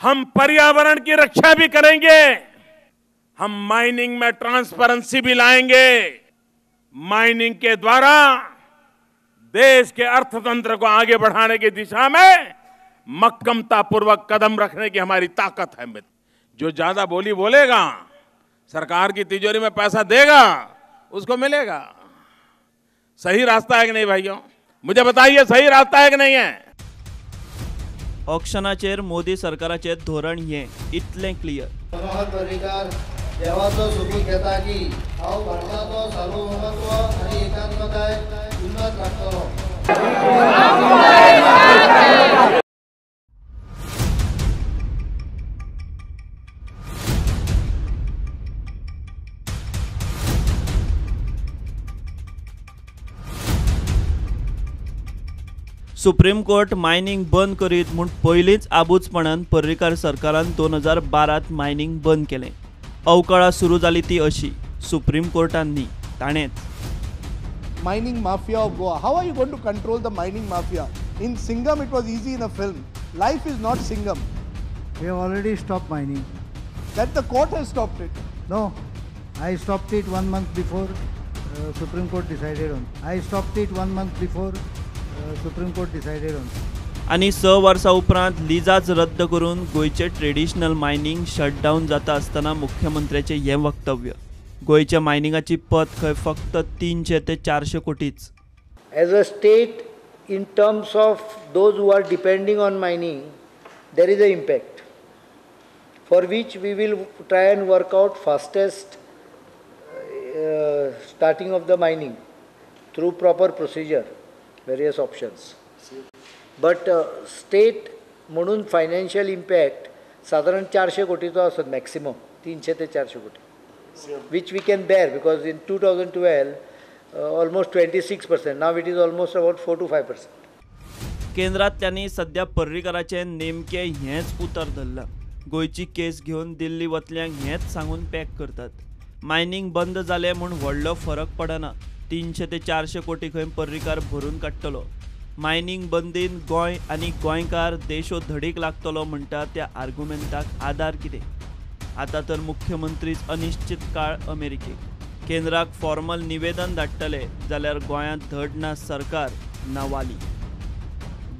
हम पर्यावरण की रक्षा भी करेंगे, हम माइनिंग में ट्रांसपेरेंसी भी लाएंगे। माइनिंग के द्वारा देश के अर्थतंत्र को आगे बढ़ाने की दिशा में मक्कमतापूर्वक कदम रखने की हमारी ताकत है। मित्र, जो ज्यादा बोली बोलेगा, सरकार की तिजोरी में पैसा देगा, उसको मिलेगा। सही रास्ता है कि नहीं भाइयों? मुझे बताइए, सही रास्ता है कि नहीं है? ऑक्शनाचेर मोदी सरकाराचे धोरण हें इतलें क्लियर। मनोहर पर्रीकार देवाचो सोपूत घेता की हांव भारताचो सार्वभौमत्व आनी एकात्मताय उन्नत राखतलो। सुप्रीम कोर्ट मायनिंग बंद करीत म्हूण पयलींच आबूजपणान पर्रीकार सरकारान 2012 मायनिंग बंद केलें। अवकळा सुरू जाली ती अशी, सुप्रीम कोर्टान न्ही, ताणेंच। Mining mafia of Goa. How are you going to control the mining mafia? In Singham it was easy in a film. Life is not Singham. We have already stopped mining. That the court has stopped it. No, I stopped it 1 month before Supreme Court decided on. I stopped it 1 month before Supreme Court decided on. आनी 6 वर्सां उपरांत लिजाच रद्द करून गोंयचें traditional mining shutdown जाता आसतना मुख्यमंत्र्याचें हें वक्तव्य। गोंयच्या मायनिंगाची पत खंय फक्त 300 ते 400 कोटीच। As a state in terms of those who are depending on mining there is a impact for which we will try and work out fastest starting of the mining through proper procedure, various options. But state म्हणून financial impact सादारण 400 कोटीचो आसत maximum, 300 ते 400 कोटी, which we can bear because in 2012 almost 26%, now it is almost about 4 to 5%. केंद्रांतल्यांनी सध्या पर्रीकाराचें नेमकें हेंच उतर धरलां। गोंयची केस घेवन दिल्ली वतल्यांक हेंच सांगून पॅक करतात। मायनिंग बंद जालें म्हूण व्हडलो फरक पडना, 300 ते 400 कोटी खंय पर्रीकार भरून काडटलो। मायनिंग बंदीन गोंय आनी गोंयकार देशो धडीक लागतलो म्हणटा त्या आर्गुमेंटाक आदार कितें? आतां तर मुख्यमंत्रीच अनिश्चित काळ अमेरिकेक। केंद्राक फॉर्मल निवेदन धाडटले जाल्यार गोंयांत धड ना सरकार ना वाली।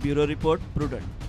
Bureau report, Prudent.